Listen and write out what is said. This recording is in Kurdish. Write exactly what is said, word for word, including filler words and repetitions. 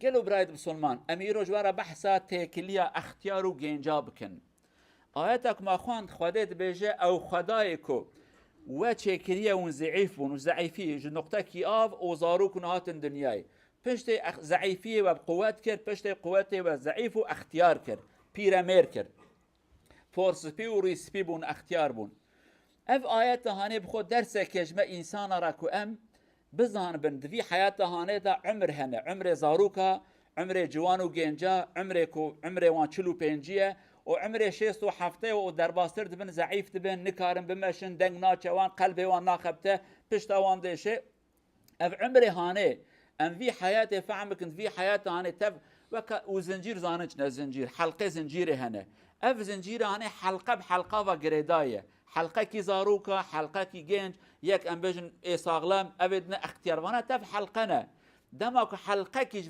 Gelo birayê Misilman, em îro ji we re behsa têkiliya extiyar û gênca bikin. Ayeta ku me xwend, Xwedê dibêje, ew Xwedayê ku we çêkiriye hûn zeîf bûn û zeîfî ji nuqtekî av û zarok hûn hatin dinyayê. Piştê ex-, zeîfiyê we bi quwet kir, piştê quwetê we zeîf û extiyar kir, pîremêr kir. Por spî û rîspî bûn, extiyar bûn. Ev ayeta hanê bi xwe derseke ji me însana re ku em bizanibin, di vî heyata hanê de umr hene, umrê zaroka, umrê ciwan û gênca, umrê ku, umrê wan çil û pêncî ye û umrê şêst û heftê ye û derbastir dibin, zeîf dibin, nikarin bimeşin, deng naçe wan, qelbê wan naxebite, pişta wan dêşe. Ev umrê hanê, em vî heyatê fehm bikin, vî heyata hanê tev weke û zincîr, zanin çi ne zincîr, helqê zincîrê hene. Ev zincîra hanê helqe bi helqa ve girêdayî ye. Helqekî zaroka, helqekî gênc, yek em bêjin ê saxlem, ev ê dine extiyar. Vana tev helqe ne. Dema ku helqekî ji